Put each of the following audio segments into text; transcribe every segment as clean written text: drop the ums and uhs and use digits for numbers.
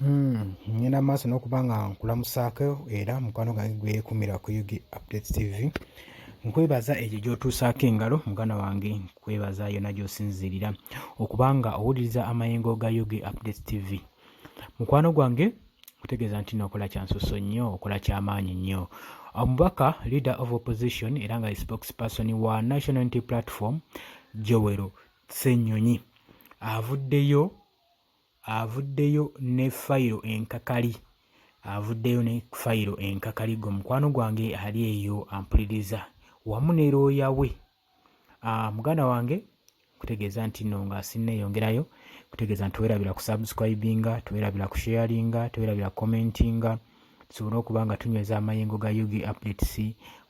Ngenda maaso n'okuba nga nkulamusaako era mukwano gwange gweyekumira ku UG Updates TV. Nkwebaza egyo gy'otuusaako engalo muganda wange, nkwebaza yonna gy'osinziirira okuba nga owuliriza amayengo ga UG Updates TV. Mukwano gwange nkutegeeza nti nokola kyansusso nnyo, okola kyamaanyi nnyo. Omubaka leader of opposition era nga spokesperson wa National Unity Platform Joel Ssenyonyi avuddeyo avuddeyo ne fayiro enkakali avuddeyo ne fayiro enkakali gwe mukwano gwange ali eyo ampuliriza wamu ne looya we. Muganda wange kutegeeza nti no nga sinneeyongerayo kutegeeza nti werabira ku subscribinga, tewerabira ku sharinga, tewerabira commentinga tusobole okuba nga tunyweza amayengo ga UG Updates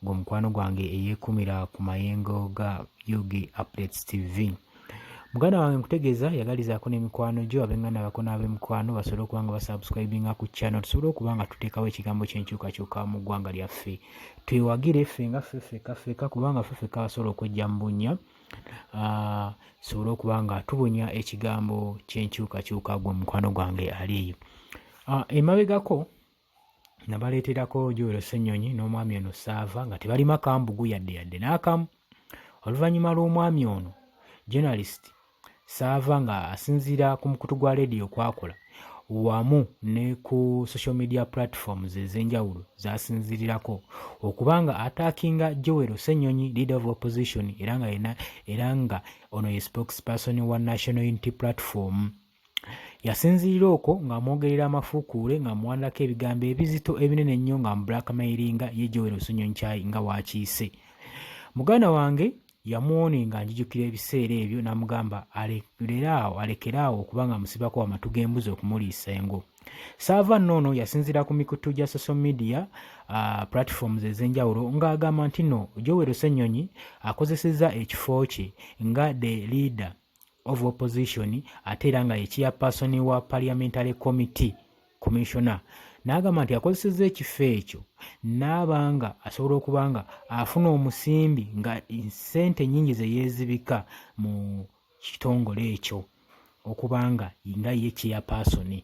ng'omukwano gwange eyeekumira ku mayengo ga UG Updates TV. Muganda wange nkutegeeza yagalizaako n'emikwano gyo ab'enganda bako n'ab'emikwano basobole okuba nga basubscribinga ku channel tusobole okuba nga tuteekawo ekigambo ky'enkyukakyuka mu ggwanga lyaffe. Twewagire ffe nga ffe ffekka ffekka kubanga ffe ffekka abasobola okwejja mu bunnya tusobole okuba nga tubunya ekigambo ky'enkyukakyuka gwe mukwano gwange ali eyo. Emabegako nabaleeterako Joel Ssenyonyi n'omwami ono Saava nga tebalima kambugu yadde yadde n'akamu. Oluvannyuma lw'omwami ono journalist Saava nga asinziira ku mukutu gwa leediyo kwakola wamu ne ku social media platforms ez'enjawulo z'asinziirirako okuba nga ataakinga Joel Ssenyonyi leader of opposition era nga yena era nga ono ye spokesperson wa National Unity Platform. Yasinziirira okwo ng'amwogerera amafuukuule ng'amuwandako ebigambo ebizito ebinene ennyo ng'amublackmailinga ye Joel Ssenyonyi Kyayi nga w'akiise. Muganda wange yamuwoninga njijukira ebiseera ebyo n'amugamba alekeraawo alekeraawo okuba nga amusibako amatu g'embuzi okumuliisa engo. Saava nno ono yasinziira ku mikutu gya social media platforms ez'enjawulo ng'agamba nti no Joel Ssenyonyi akozesezza ekifo kye nga the leader of opposition ate era nga ye chairperson wa parliamentary committee commissioner n'agamba nti akozesezza ekifo ekyo n'aba nga asobola okuba nga afuna omusimbi nga ssente nnyingi ze yeezibika mu kitongole ekyo okuba nga nga ye chairperson.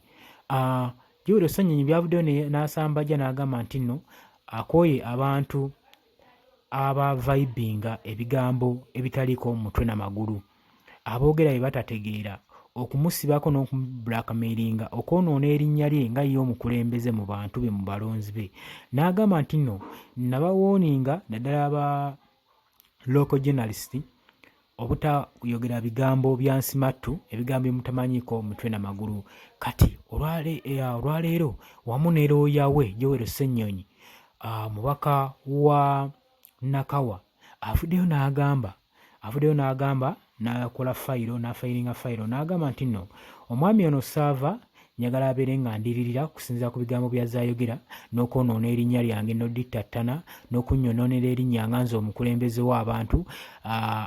Joel Ssenyonyi byavuddeyo n'asambajja n'agamba nti nno akooye abantu abavaibinga ebigambo ebitaliiko mutwe na magulu, aboogera bye batategeera, okumusibako n'okumublackmailinga okwonoona erinnya lye nga ye omukulembeze mu bantu be mu balonzi be. N'agamba nti nno nabawooninga naddala aba local journalist obutayogera bigambo bya nsimattu, ebigambo bye mutamanyiiko mutwe na magulu. Kati olwaleero wamu ne looya we Joel Ssenyonyi mubaka wa Nakawa avuddeyo n'agamba avuddeyo n'agamba n'akola fayiro n'afayiringa fayiro n'agamba nti nno omwami ono Saava njagala abeere nga ndiririra okusinziira ku bigambo by'azze ayogera n'okwonoona erinnya lyange n'odittattana n'okunnyonoonera erinnya nga nze omukulembeze w'abantu.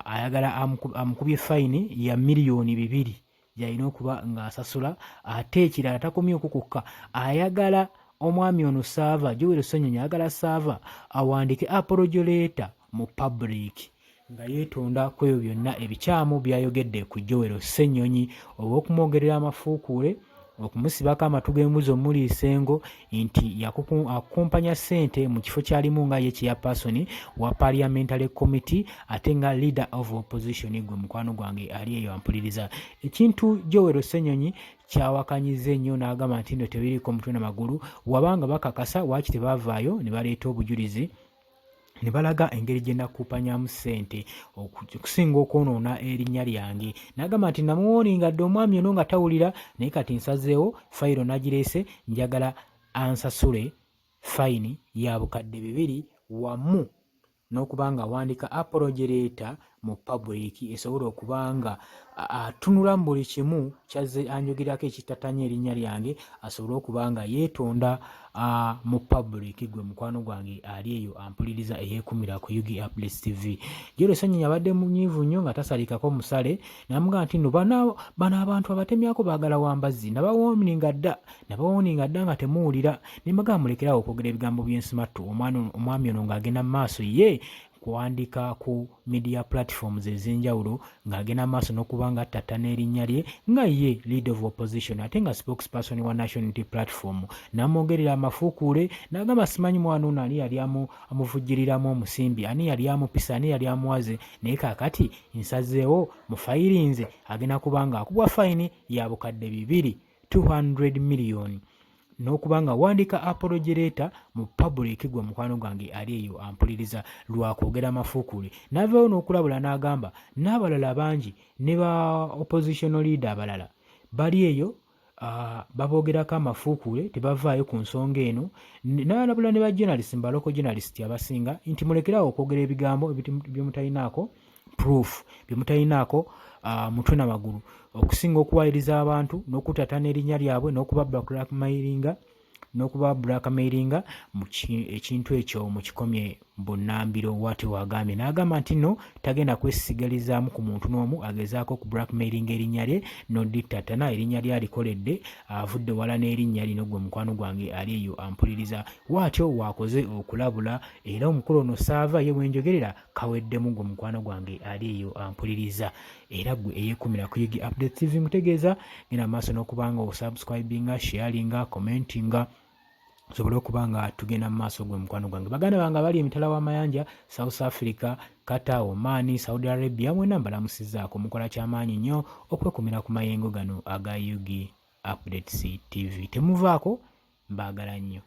Ayagala amukubye fayini ya 2,000,000 gy'alina okuba ng'asasula ate ekirala takomye okwo kwokka ayagala omwami ono Saava Joel Ssenyonyi ayagala Saava awandiike apology letter mu public nga yeetonda ku ebyo byonna ebikyamu by'ayogedde ku Joel Ssenyonyi olw'okumwogerera amafuukuule okumusibako amatu g'embuzi omuliisa engo nti akukumpanya ssente mu kifo ky'alimu nga ye chairperson wa parliamentary committee ate nga leader of opposition. Gwe mukwano gwange ali eyo ampuliriza, ekintu Joel Ssenyonyi kyawakanyiza ennyo n'agamba nti nno tebiriiko mutwe na magulu wabanga bakakasa waaki tebaavaayo ne baleeta obujulizi ne balaga engeri gye nakuupanyamu ssente okusinga okwonoona erinnya lyange. N'agamba nti namuwooninga dda omwami ono nga tawulira naye kati nsazeewo fayiro nagireese njagala ansasule fayini ya 2000 wamu n'okuba nga awandiika apology letter mu public esobola okuba nga atunula mu buli kimu kyazze anjogerako ekitatanya erinnya lyange asobole okuba nga yeetonda mu public. Gwe mukwano gwange ali eyo ampuliriza eyeekumira ku UG Updates TV, Joel Ssenyonyi abadde munyiivu nnyo nga tasalikako musale n'amugamba nti nno bano abantu abatemyako baagala wambazzi nabawooninga dda nabawooninga dda nga temuwulira ne mbagamba mulekere awo okwogera ebigambo by'ensimattu. Omwami ono ng'agenda mu maaso ye. kuwandiika ku media platforms ez'enjawulo ng'agenda maaso n'okuba nga attattana erinnya lye nga ye leader of opposition ate nga spokesperson wa National Unity Platform, n'amwogerera amafuukuule n'agamba simanyi mwana ono ani yali amuvujjiriramu omusimbi, ani yali amupisa, ani yali amuwaze, naye kaakati nsazeewo mufayirinze agenda kuba nga akubwa fayini ya 2000, 200 million, n'okuba nga wandiika apology letter mu public. Gwe mukwano gwange ali eyo ampuliriza, lwakwogera mafuukule n'avaayo n'okulabula n'agamba n'abalala bangi ne ba opposition leader abalala bali eyo baboogerako amafuukule, tebavaayo ku nsonga eno. N'alabula ne ba journalist, ba local journalist abasinga nti mulekerawo okwogera ebigambo byemutalinaako proof, byemutalinaako mutwe na magulu, okusinga okuwayiriza abantu n'okutatana erinnya lyabwe n'okuba blackmailinga ekintu ekyo mukikomye bunnambiro. Wati wagambye n'agamba nti nno tagenda kwesigalizaamu ku muntu n'omu agezaako ku blackmailinga erinnya lye n'odittatana erinnya lye alikoledde, avudde wala n'erinnya lino. Gwe mukwano gwange ali eyo ampuliriza, waatyo waakoze okulabula era omukulu ono saava ye bwenjogerera kaweddemu. Gwe mukwano gwange ali eyo ampuliriza era gwe eyeekumira ku UG Update TV, nkutegeeza genda maaso n'okuba nga osubscribinga, sharinga, commentinga, tusobole okuba nga tugenda mu maaso. Gwe mukwano gwange, baganda bange abali emitala w'amayanja, South Africa, Qatar, Oman, Saudi Arabia, mwena mbalamusizaako. Mukola kyamaanyi nnyo okwekumira ku mayengo gano aga UG Updates TV. Temuvaako, mbaagala nnyo.